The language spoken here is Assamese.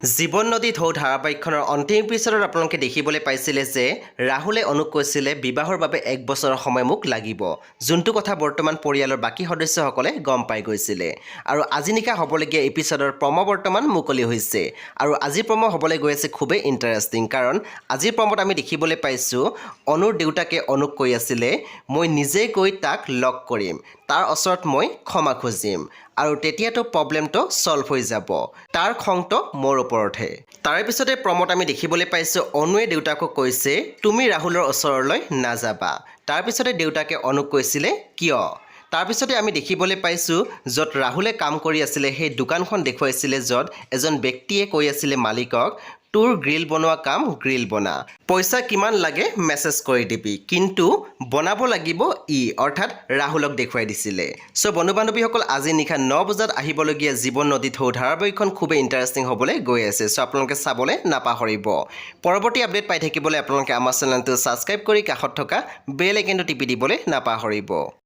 জীৱন নদী ঢৌ ধাৰাবাহিকখনৰ অন্তিম এপিছ'ডত আপোনালোকে দেখিবলৈ পাইছিলে যে ৰাহুলে অনুক কৈছিলে, বিবাহৰ বাবে এক বছৰৰ সময় মোক লাগিব, যোনটো কথা বৰ্তমান পৰিয়ালৰ বাকী সদস্যসকলে গম পাই গৈছিলে। আৰু আজি নিশা হ'বলগীয়া এপিছ'ডৰ প্ৰম বৰ্তমান মুকলি হৈছে আৰু আজিৰ প্ৰম হ'বলৈ গৈ আছে খুবেই ইণ্টাৰেষ্টিং, কাৰণ আজিৰ প্ৰমত আমি দেখিবলৈ পাইছোঁ অনুৰ দেউতাকে অনুক কৈ আছিলে, মই নিজে গৈ তাক লগ কৰিম, তাৰ ওচৰত মই ক্ষমা খুজিম আৰু তেতিয়াতো প্ৰব্লেমটো ছল্ভ হৈ যাব, তাৰ খংটো মোৰ ওপৰতহে। তাৰে পিছতে প্ৰমত আমি দেখিবলৈ পাইছোঁ অনুৱে দেউতাকক কৈছে, তুমি ৰাহুলৰ ওচৰলৈ নাযাবা। তাৰপিছতে দেউতাকে অনুক কৈছিলে, কিয়? তাৰপিছতে আমি দেখিবলৈ পাইছোঁ য'ত ৰাহুলে কাম কৰি আছিলে সেই দোকানখন দেখুৱাইছিলে, য'ত এজন ব্যক্তিয়ে কৈ আছিলে মালিকক, তোৰ গ্ৰিল বনোৱা কাম, গ্ৰিল বনা, পইচা কিমান লাগে মেছেজ কৰি দিবি, কিন্তু বনাব লাগিব ই, অৰ্থাৎ ৰাহুলক দেখুৱাই দিছিলে। চ' বন্ধু বান্ধৱীসকল, আজি নিশা 9 বজাত আহিবলগীয়া জীৱন নদী ঢৌ ধাৰাবাহিকখন খুবেই ইণ্টাৰেষ্টিং হ'বলৈ গৈ আছে। চ' আপোনালোকে চাবলৈ নাপাহৰিব। পৰৱৰ্তী আপডেট পাই থাকিবলৈ আপোনালোকে আমাৰ চেনেলটো ছাবস্ক্ৰাইব কৰি কাষত থকা বেল আইকনটো টিপি দিবলৈ নাপাহৰিব।